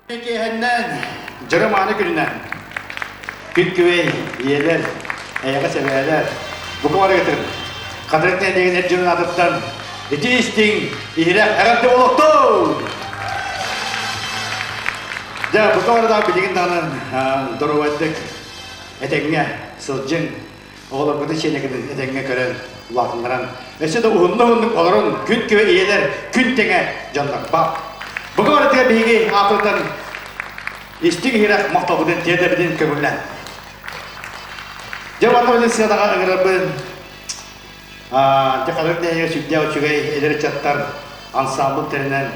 Киэһэннэн, дьыры-мааны күнүнэн, күн күбэй ийэлэр, эйэҕэс эбээлэр, бука барыгытын, Хатырык нэһилиэгин эр дьонун аатыттан ити истиҥ, иһирэх эҕэрдэ буолуохтун! Дьэ, бука барыта билигин даҕаны доруобайдык этэҥҥэ сылдьыҥ, оҕолоргутун сиэнэкитин этэҥҥэ көрөн, улаатыннаран, өссө да уһуннук-уһуннук олорон, күн күбэ ийэлэр, күн тэҥэ дьоннор баар. Бука барытыгар биһиги ааппытыттан истиҥ иһирэх махталбытын тиэрдэбитин көҥүллээн. Дьэ, уонна билин сыанаҕа ыҥырарбын дьэ ханнык нэһилиэгэ сүрдээх үчүгэй эдэр ыччаттар ансаамбыл тэринэн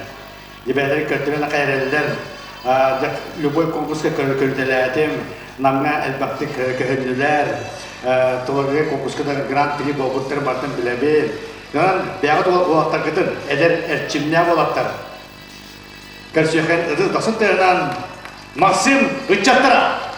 дьэбээлэри көрдөрөн аха эрэллэр. Дьэ, любой конкурска көрүтэлээтим, Намҥа элбэхтик көһүннүлэр, Тулагыга конкурска да гран-при буолбуттары барытын билэбин. Онон бэйэҕит уолаттаргытын, эдэр эрчимнээх уолаттар, көрсүөххэ ытыс дохсун тыаһынан Максим ыччаттара!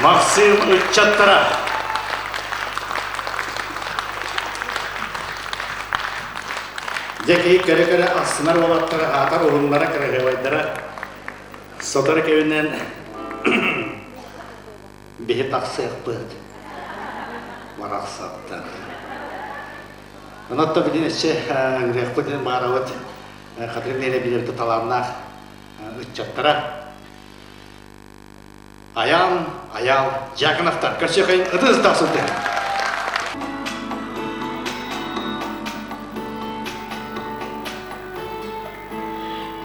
Максим ыччаттара. Дьэ киһи көрө-көрө астынар уолаттара, аатар уһуннара, кыраһыабайдара сотору кэминэн биһи тахсыахпыт барахсаттар. Онон билин өссө ыҥырыахпыт баарабыт Хатырык нэһилиэк талааннаах ыччаттара Аян, Аял Дьяконовтар көрсүөххэйин ытыс тахсылтын.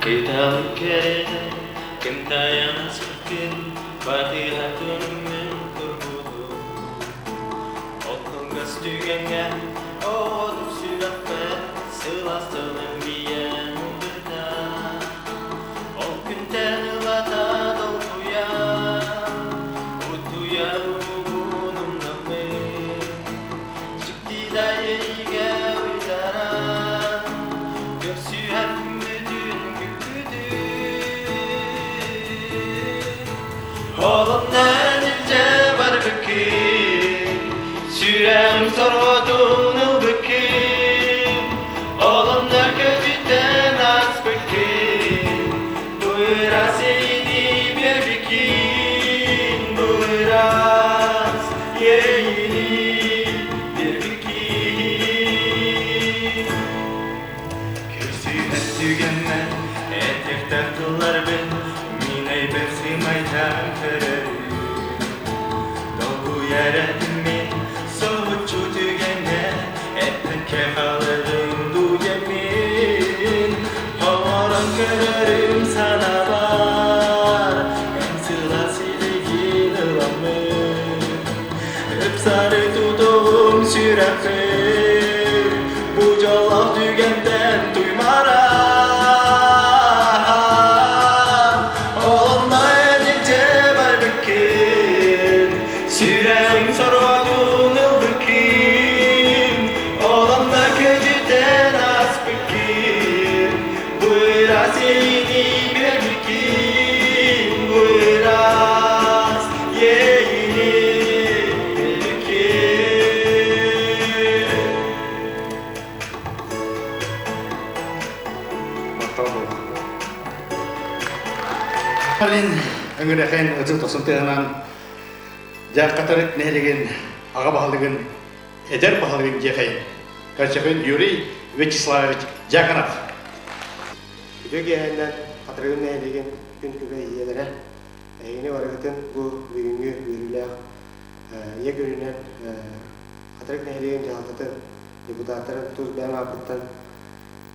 Кыталы кэрэтэ кынтайан сүркүн батыһа көрүҥмүн турбутум. Оттон көстүгэҥҥэ оҕотук сүрэхпэр сылаас тылым биэн умдурда. Ол күнтэн ылата долгуйан, утуйар уубун умнаммын. Дьикти да иэйиигэ уйдаран, көрсүһэр күммүтүн күүппүтүм. Олоннон илдьэ барбыккын, сүрэҕим сорҕотун ылбыккын, олонно көтүтэн ааспыккын, бырас иэйини биэрбиккин, бырас иэйини биэрбиккин. Көрсүһэр түгэммэр этиэхтээх тылларбын мин өйбөр сыымайдаан көрөрүм. Долгуйар этим мин соһуччу түгэҥҥэ эппэккэ хааларым дуйаммын. Оҥорон көрөрүм санаабар эн сылаас илигин ыламмын. Ыпсары тутуум сүрэхпин бу дьоллоох түгэнтэн туймаран Онно эн илдьэ барбыккын сүрэҕиҥ сорҕотун ылбыккын Олонно көтүтэн ааспыккын быраас иэйиини биэрбиккин быраас иэйиини биэрбиккин. Алин өҥүрэхэн ытык тосон тыаһынан Дьааккатарык нэһилигин аҕа баһылыгын эдэр баһылыгын дьиэхэйин Корчакын Юрий Вячеславович Дьяконов. Үтүө киэһэннэн Хатырыгын нэһилиэгин күн күбэй ийэлэрэ эһигини барыгытын бу бүгүҥҥү үөрүүлээх ийэ күнүнэн Хатырык нэһилиэгин дьаһалтатын депутаттарын тус бэйэм ааппыттан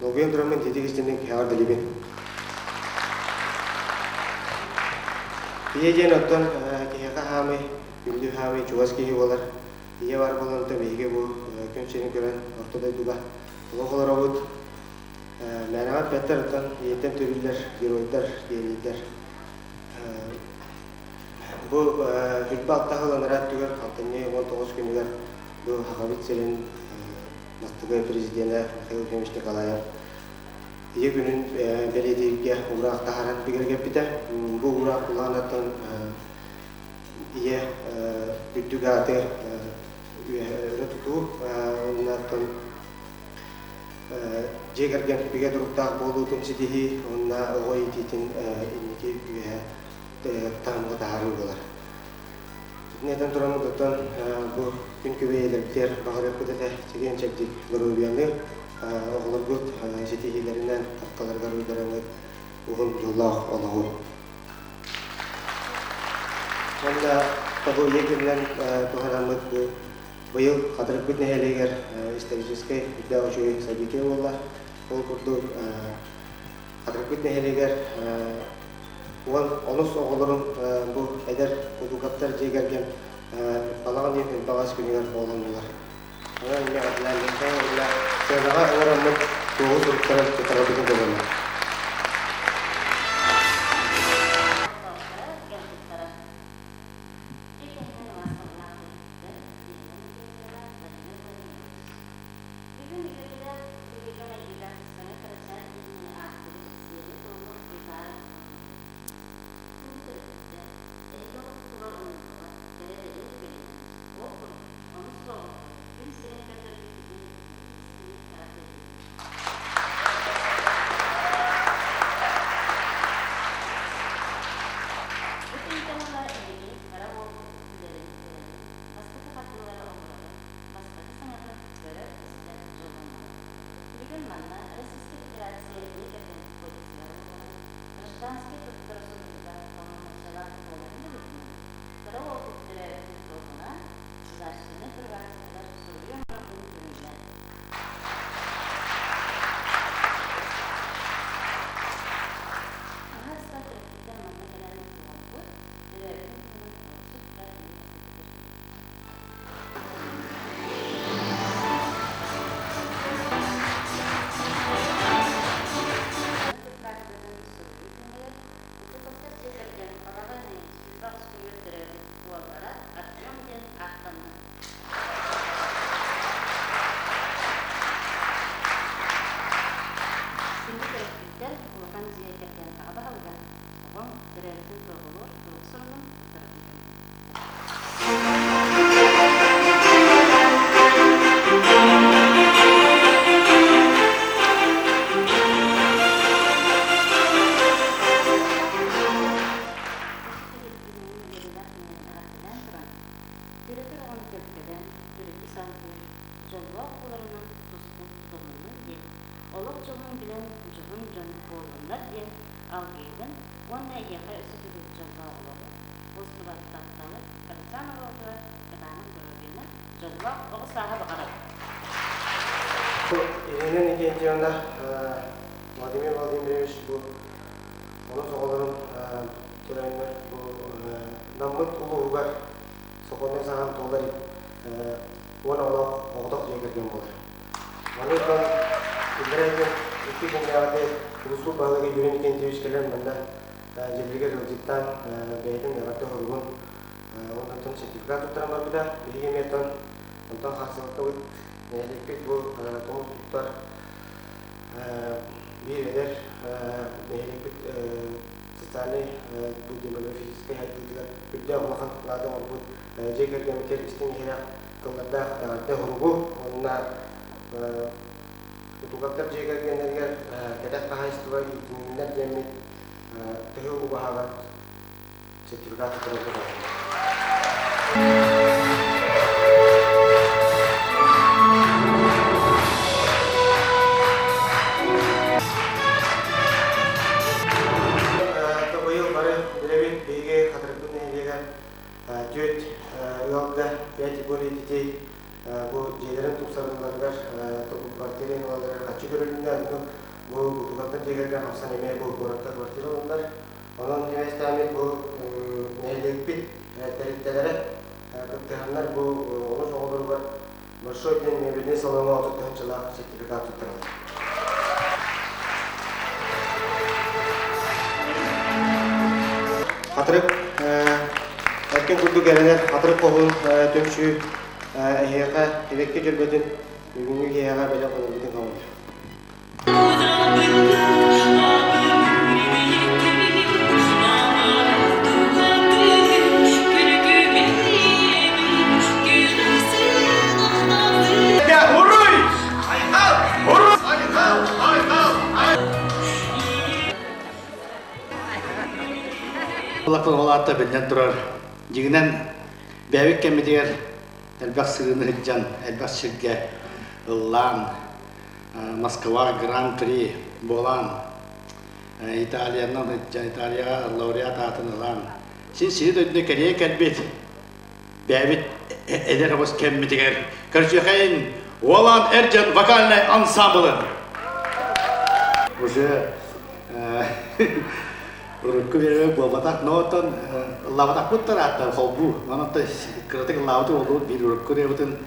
долгуйан тураммын ититик истинник эҕэрдэлиибин. Ийэ диэн оттон киһиэхэ хаамый, күндү хаамый чугас киһи буолар. Ийэ бар буолан биһиги бу күн сирин көрөн орто дойдуга олох олоробут. Мээнэҕэ эппэттэр оттон ийэттэн төрүүллэр геройдар, генийдэр. Бу Түрбэ алта сыл анараа өттүгэр алтынньы 19 күнүгэр бу Сахабыт сирин бастакы президенэ Михаил Ефимович Николаев Ийэ күнүн бэлиэтииргэ уураах таһааран бигэргэппитэ. Бу уураах улаанаттан ийэ үрдүк ааты өрө тутуу уонна дьиэ кэргэн бигэ туруктаах буолуутун ситиһии уонна оҕо иитиитин инники үөһэ таһымҥа таһаарыы буолар. Итини этэн туран оттон бу күн күбэй ийэлэрбитигэр баҕарыахпыт этэ чэгиэн-чэбдик доруобуйаны, оҕолоргут ситиһиилэринэн тапталарыгар уйдарыҥҥыт уһун дьоллоох олоҕу. Уонна тобу ийэ күнүнэн туһанаммыт бу быйыл Хатырыкпыт нэһилиэгэр историческай үрдээх үчүгэй событие буолла. Ол курдук Хатырыкпыт нэһилиэгэр 10 онус оҕолорун бу эдэр Кутуковтар дьиэ кэргэн балаҕан ыйын ырбаҕас күнүгэр оҕолоннулар. Онон эмиэ уонна сыанаҕа ыҥыраммыт туоһу суруктарын туттарарбытын көҥүллэр. Федерация Дьиэ кэргэн кодексыгар олоҕуран, гражданскай туттара суруйууга боломуочуйалаах буоларын быһыытынан, кыра уолбут төрөөбүтүн туоһулаан, государственнай права суруйуу оҥорорбун көҥүллээн. Аһаас да төрөппүттэр манна кэлэн оҕобут төрөөбүтүн туһунан олохсут да эмиэ эппиттэр. Декларациятын суруйуу күнүгэр Кутуковтар дьиэ кэргэн балаҕан ыйын 28 күнүгэр төрөөбүт уоллара Артем диэн ааттанна. Күндү төрөппүттэр, улахан дьиэ кэргэн аҕа баһылыга, оҕоҥ төрөөбүтүн туоһулуур туох суругун туттарарын кэмигэр. Төрөтөр оҕону төлкөлөөн, төрүтү салгыыр, дьоллоох буоларынан тустуу тутулуннун диэн, олох дьолун билэн дьоһун дьон буоллуннар диэн алгыыбын уонна эһиэхэ өссө төгүл дьоллоох олоҕу, уостубат тапталы, капитан оҕотугар кытаанах доруобуйаны, дьоллоох оҕо сааһы баҕарабын. Ирина Никитьевна, Владимир Владимирович бу олус оҕолорун төрөөннөр бу Наммыт улууһугар сокуоннай саҕан туолар 10 оҕолоох оҕотох дьиэ кэргэн буолар. Маны оттон иллэрээ күн икки күннээҕитэ улууспут баһылыга Юрий Никентьевич кэлэн манна дьиэлэригэр ыалдьыттаан бэйэтин эҕэрдэ хоругун онтон сертификат туттаран барбыта. Биһиги эмиэ оттон онтон хаалсыбаккабыт нэһилиэкпит бу тумус туттар биир эдэр нэһилиэкпит социальнай демографическай сайдыытыгар үрдээх улахан кылааты оҥорбут дьиэ кэргэммитигэр истиҥ иһирэх тыллардаах эҕэрдэ суругу уонна Тутугаттар дьиэ кэргэннэригэр кэтэх хаһаайыстыба иитиннэр диэммит тыһы убаһаҕа сертификат туттарарга Быйыл бары билэбит биһиги Хатырыкпыт нэһилиэгэр түөрт ыалга пять более детей бу дьиэлэрин тупсарыыларыгар квартира ылалларыгар харчы көрүлүннэ. Бу Бутугаттан дьиэ кэргэн хамсан эмиэ бу куоракка квартира ыллылар. Онон сибээстээммит бу нэһилиэкпит тэрилтэлэрэ кыттыһаннар бу олус оҕолоругар большой диэн мебельный салоҥҥа 30 тыһыынчалаах сертификат туттараллар. Хатырык эркин курдук эрэнэр Хатырык хоһун түмсүү эһиэхэ эбэкки дьөрбөтүн бүгүҥҥү киэһэҕэ бэлэх оҥорбутун көҥүл. Уруй! Уруй! Улахан олаатта биллэн турар. Дьиҥинэн, бэйэбит кэммитигэр элбэх сырыыны сылдьан, элбэх сиргэ ыллаан, Москва Гран-при буолан, Италиянан сылдьан, Италияҕа лауреат аатын ылан, син сири дойдуну кэрийэ кэлбит бэйэбит эдэр оҕус кэммитигэр көрсүөхэйин Уолан Эрдьэн вокальнай ансамблын. Уже урукку биэрэ буолбатах, но оттон ыллаабатахпыт ааттар холбуу. Онон кыратык ыллаабыты боллубут биир урукку ырыабытын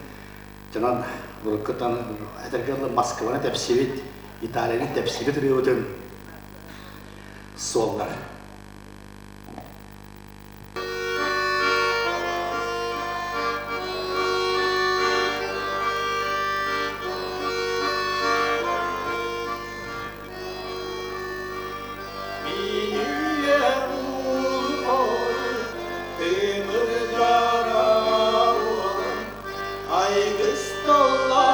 дьонон уруккутан этэргэ дылы Москваны тэпсибит, Италияны тэпсибит ырыабытын суоллар. Айгысталлар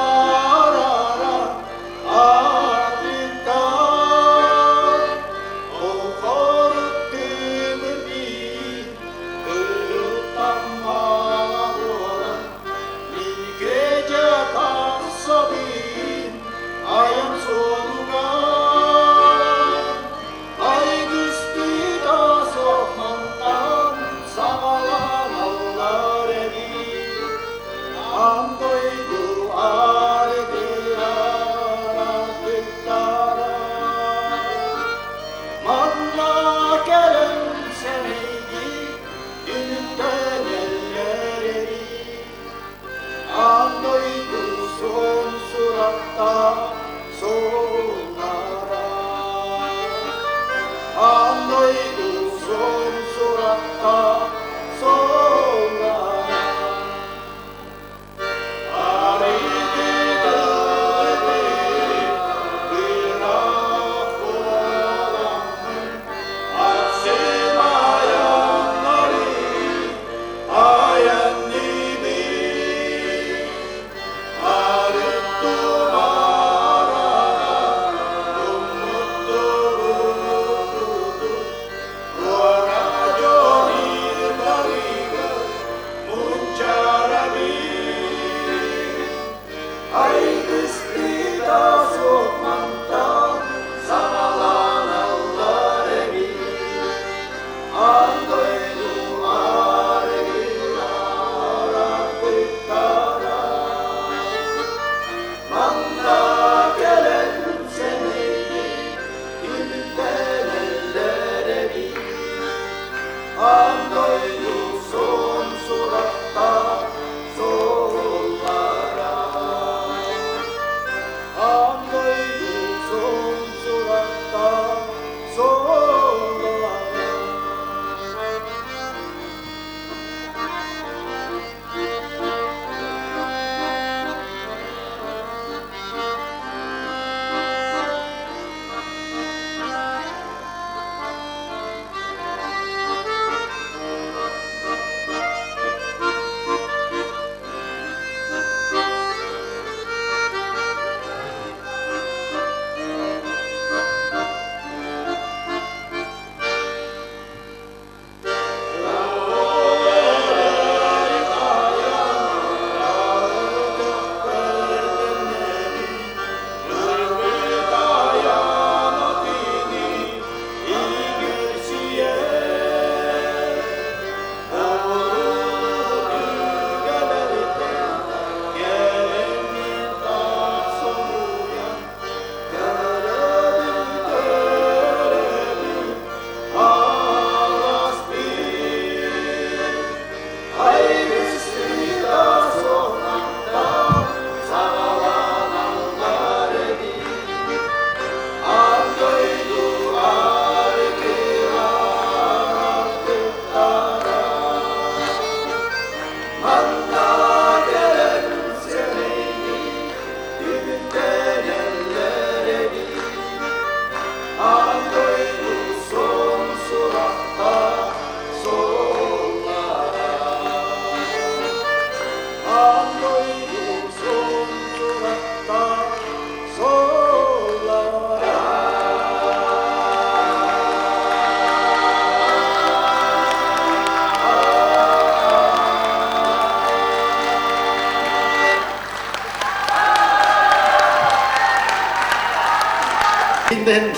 Инден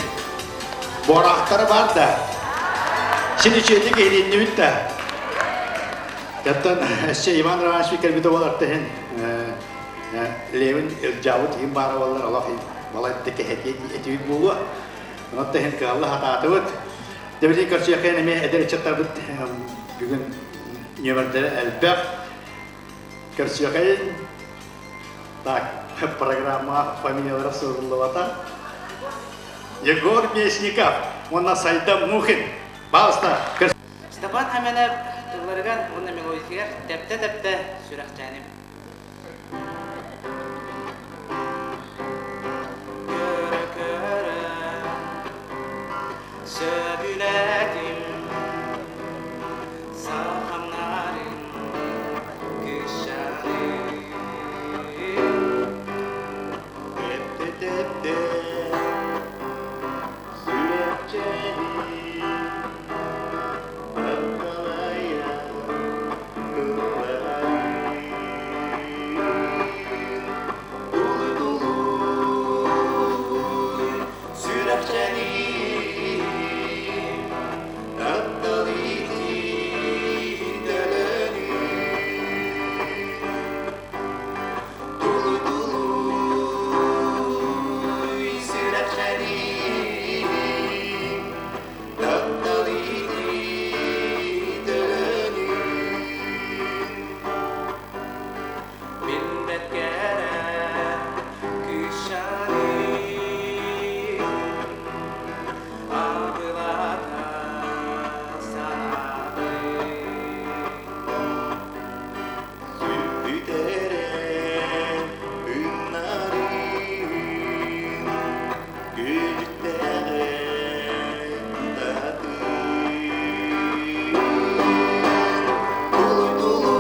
буораахтара баар да. Син үчүгэйдик иһилиннибит да. Оттон өссө Иван Романович кэлбит буолар иһин Левин Илдьаабыт иһин баара буоллар олох балайда кэһэтиэ этибит буолуо. Онон иһин кыалла хатаатыбыт. Дебилин көрсүөххэ эмиэ эдэр ыччаттарбыт бүгүн нүөмэрдэрэ элбэх. Көрсүөххэ Так, программа фамилиялара суруллубата. Егор Местников уонна Сайда Мухин. Пожалуйста. Степан Хаменов тылларыгар уонна мелодиятыгар тэптэ-тэптэ сүрэхчээним. Көрө-көрө сөбүлээтим сахамнарын Тэптэ-тэптэ сүрэхчэни тапталайа кыллаһыы Тулуй-тулуй сүрэхчэни таптал Тулуй-тулуй сүрэхчэни таптал Билбэт кэрэ кыысчааны абылата санаатым. Сүппүтэрэ ыннарын күлүктэҕэ татын Тулуй-тулуй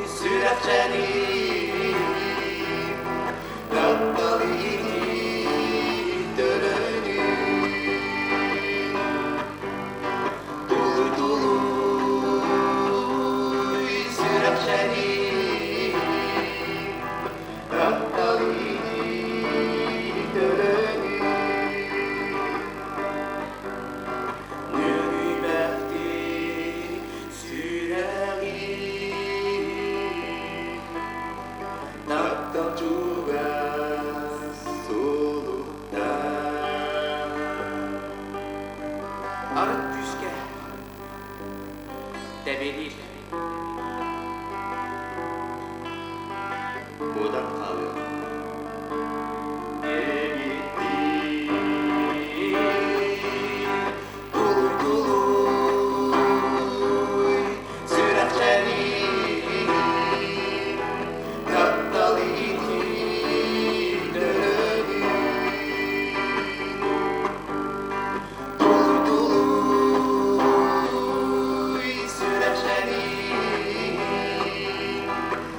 сүрэхчэни таптал төлөнү Тулуй-тулуй сүрэхчэни таптал төлөнү Нүгүйбэхтик сүрэҕи таптал чугас сулуттан Арыт күүскэ тэбиэлиир. Куотан хаалыа. Тулуй-тулуй сүрэхчэни таптал төлөнү Тулуй-тулуй сүрэхчэни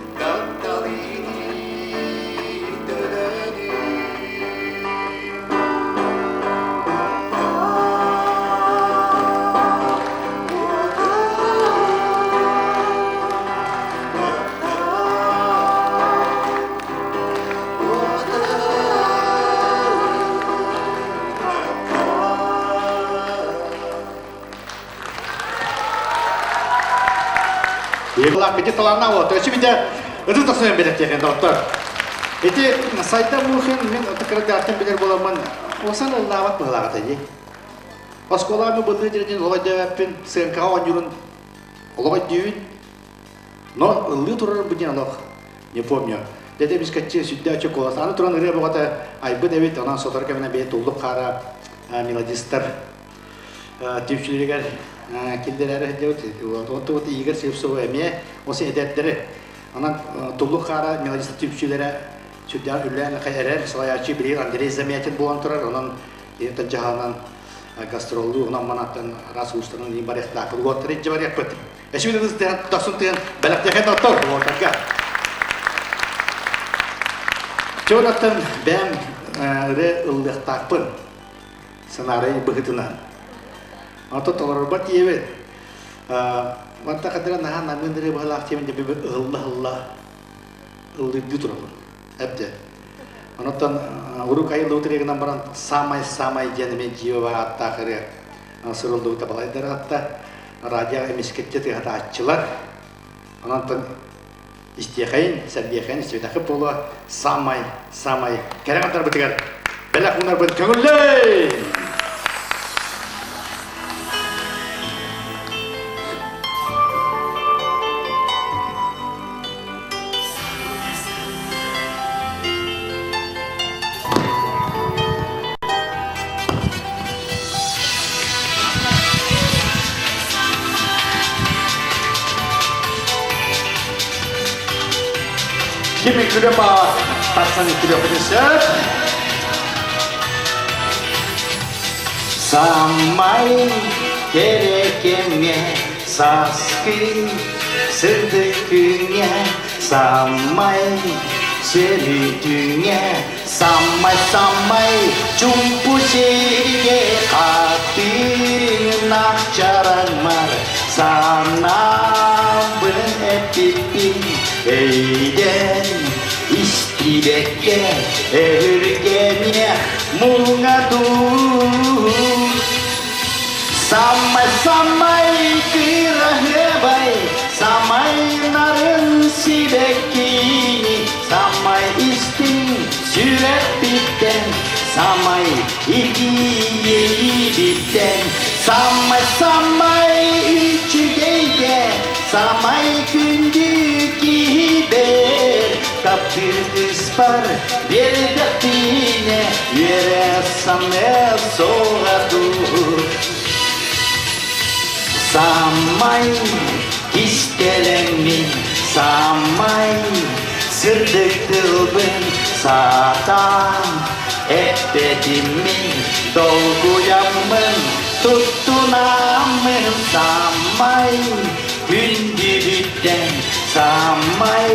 таптал төлөнү Егор таланна вот. Өчү бите ытыс тохсуйан берет доктор. Ити Сайда Мухин мен отыкырдартан билер боламын. Осан ыллаабат быһылаҕата дии. Оскуолаҕа былыр дирдин олой дөбөппүн сыаҥкаҕа оонньуурун олоҕой дүүн. Но ыллыы турар бу диэн олох не помню. Дede бискаччы сүддээччи куолас. Аны туран ырыа бөҕөтө айбыт эбит, онон сотору кэминэн бэйэ туллук хаара мелодистар түмсүүлэригэр киллэрээри сылдьабыт. Онтубут Игорь Слепцова эмиэ осы эдэрдэри. Онон туллук хаара мелодистар түмсүүлэрэ сүрдээх үлэлээн эрэр салайааччы билигин Андрей Замятин буолан турар. Онон дьаһанан гастроллуу онон манаттан араас уустарын барыахтаах. Уоттары илдьэ барыахпыт. Эсүн ылыс тахсын тыан бэлэхтиэхэ доттор уотарга. Чонаттан бэм ыры ыллыахтаахпын сценарий быһытынан. Ото толорорбор тиийэбит. Манта хадара наһаа намыын ырыа быһалаах тиэмэн дебе ыһылла-ыһылла ыллыырдыы турабын. Эбдэ. Онуттан урук айыллыбыт ырыагынан баран самай-самай диэн эмиэ дьиэбэ ааттаах ырыа суруллубута балайдар аатта радио эмискэтчи тыаһатааччылар. Онон истиэхэйин, сэргиэхэйин истибэтэххит буолуо самай самай кэрэ аттарбытыгар бэлэх уунарбыт көҥүллэй! Kimi күлөпа тахсан күлөпүнү сөп. Самай кэрэ сааскы сырдык күҥҥэ Самай сөрүтүҥэ самай-самай чумпу сиргэ хатыҥнах чараҥмар санаабын эппиппин өйдөн истибэккэ өһүргэниэх муҥа дуу Самай-самай кыраһыабай, самай нарын сибэккини, самай истиҥ сүрэхпиттэн, самай итиийиибиттэн, самай-самай үчүгэйгэ, самай күндү киһибэр, таптыыр кыыспар биэрдэхпинэ үөрэ саныа суоҕа дуу. Самай кистэлэҥмин, самай сырдык тылбын сатаан эппэтим мин, долгуйаммын, туттунаммын самай күндүбүттэн, самай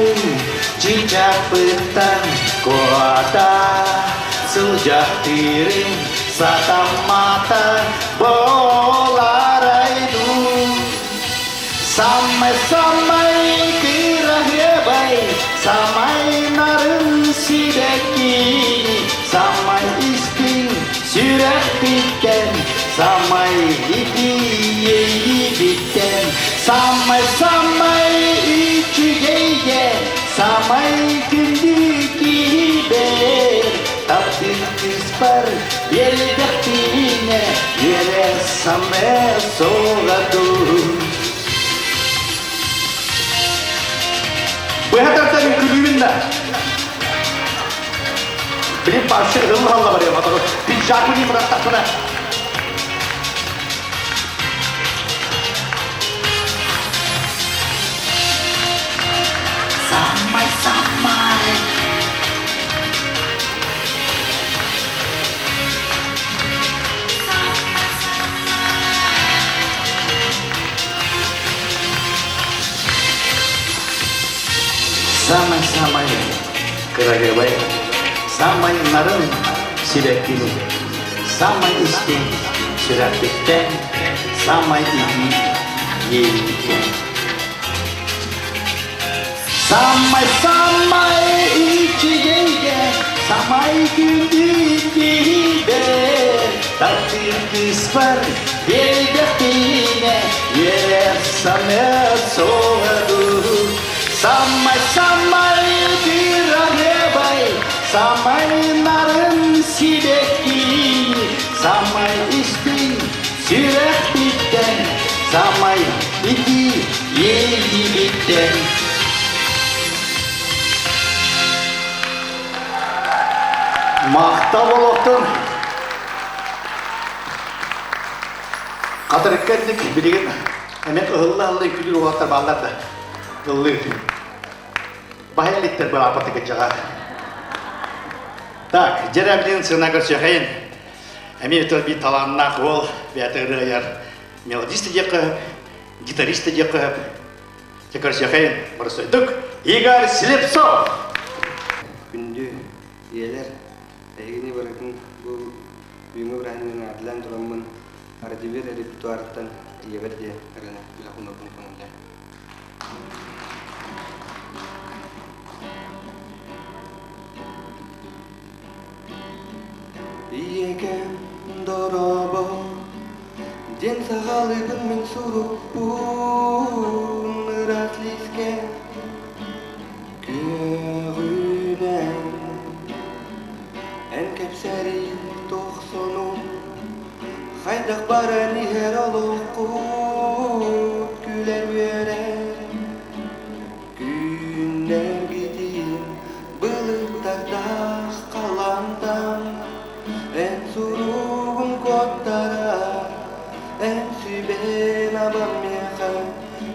чычаппыттан куота сылдьахтыырым сатаммата буоларай дуу. Самай-самай кыраһыабай, самай нарын сибэккини, самай истиҥ сүрэхпиттэн, самай итиийиибиттэн, самай-самай үчүгэйгэ, самай күндү киһибэр, таптыыр кыыспар биэрдэхпинэ, үөрэ самэ суоҕа дуу. Быһа тардан күлүүбүн да. Блин, вообще ылла барыам, а то пиджаку не бырахтахпына. Самай, самай. Самай-самай кырагыбай, самай нарын сибэккини, самай истиҥ сүрэхпиттэн, самай итии иэйииттэн. Самай-самай үчүгэйгэ, самай күндү киһибэр, таптыыр кыыспар биэрдэхпинэ, үөрэх саныа суоҕа дуу. Самай-самай кыраһыабай, самай нарын сибэкки, самай истиҥ сүрэхпиттэн, самай итии иэйиибиттэн. Махтал олохтон Хатырыкка инник билигин эмиэ ыһылла-ыһылла үкүлүүр уолаттар бааллар да ыллыыр. Баһай иликтэр бырааппатыгы дьаҕа. Так, дьэ сына көрсүөхэйин. Эмиэ өтөр биир талааннаах уол бэйэтэ ырыа айар мелодист диэххэ сөп, гитарист диэххэ сөп. Дьэ көрсүөхэйин, боростуойдук Игорь Слепцов! Күндү ийэлэр, эһигини барытын бу бүгүҥҥү бырааһынньыгынан аатылаан тураммын Радивир репертуарыттан ийэбэр диэн ырыаны үлэх унуорбун көҥүллээн. Ийэкэм дорообо диэн саҕалыыбын мин сурукпун ыраас лиискэ күөҕүнэн эн кэпсэрин тохсонум хайдах баран иһэр олоххут күлэр үөрэр Күннэргитин былыттардаах халантан Эн суругун куоттара, эн сүбэн абам миэхэ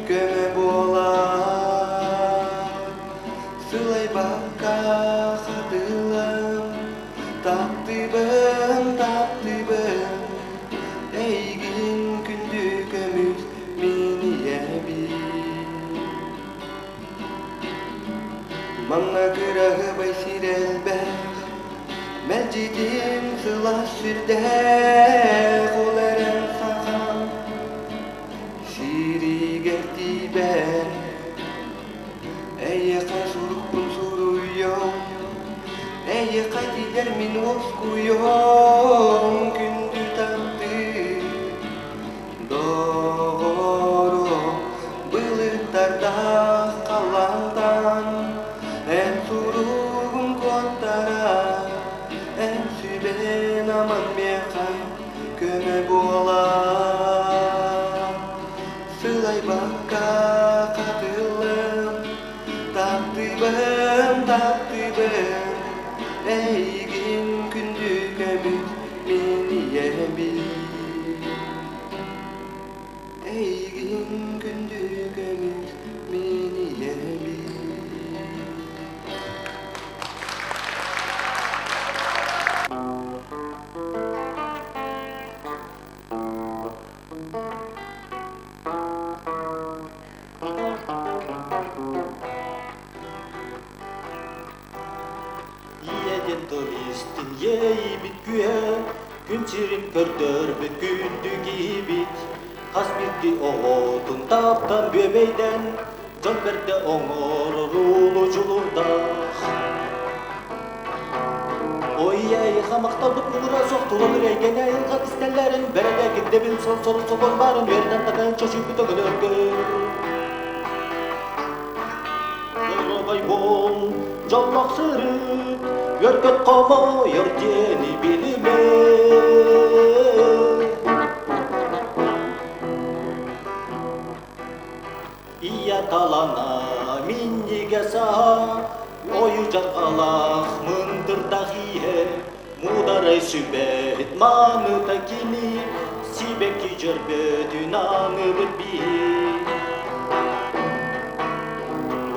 көмө буолар. Сылайбакка хатылам, таптыыбын, таптыыбын, эйигин күндү көмүс мин ийэбин. Манна кыраһыбай сир элбэх, мэлдьитин сылаас сүрдээх, ол эрэн сахам сиригэр тиийбэт. Эйиэхэ сурукпун суруйуом, эйиэхэ тиийэр мин уоскуйуом, күндү таптыыр Доҕорум, былыттардаах халлаантан эн суругун куоттара, эн сүбэн аман миэхэ көмө буолар. Сылайбакка хатылым, таптыыбын, таптыыбын, эйигин күндү көмүс мин ийэбин. Эйигин күндү көмүс мин ийэбин. Ийэ диэн тыл истин иэйбит күһэ, күн сирин көрдөрбүт күндү киһибит. Хас биирдии оҕотун таптан бүөбэйдэн, дьон бэрдэ оҥорор улуу дьулуурдаах. Ой, эйиэхэ махталбыт муҥура суох тулалыыр эйгэни айылҕа кистэллэрин бэрэдэ кирдэбил сол сору сокуон баарын үөрэтэн такайан чочуйбут өҥөлөргө. Доруобай буол, дьоллоох сырыт, үөргөт хомойор диэни билимэ. Ийэ талана минньигэс аһа, ойу дьарҕалаах мындырдаах ииһэ, муударай сүбэһит мааныта кини, сибэкки дьөрбөтүн ааныбыт биһи.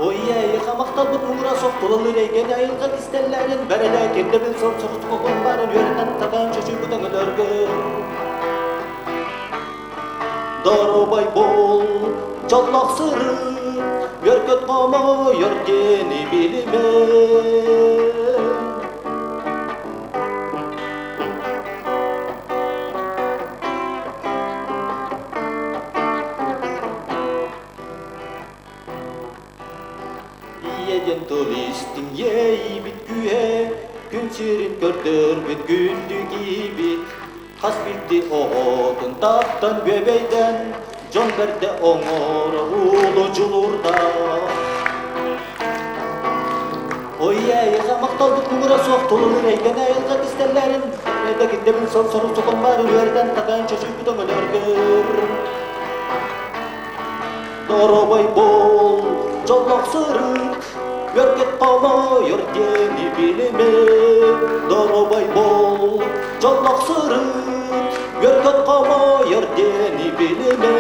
Ой, эйиэхэ махталбыт муҥура суох тулалыыр эйгэни айылҕа кистэллэрин бэрэлэ кирдэбил сон сорус барын үөрэтэн тагаан чочуйбут өҥөлөргө. Доруобай буол, дьоллоох сырыт, үөргөт хомойор диэни билимэ. Ийэ диэн тыл истиҥ иэйбит күүһэ, күн сирин көрдөрбүт күндү киһибит, хас биирдии оҕотун таптан бүөбэйдэн, дьон бэрдэ оҥорор улуу дьулуурдаах. Ой, эйиэхэ махталбыт муҥура суох тулалыыр эйгэни айылҕа кистэллэрин, эдэгиндэбин сон сорук сокон баарын үөрэтэн такайан чочуйбут өҥөлөргөр. Доруобай буол, дьоллоох сырыт, үөргет хомойор диэни билимэ. Доруобай буол, дьоллоох сырыт, үөргет хомойор диэни билимэ.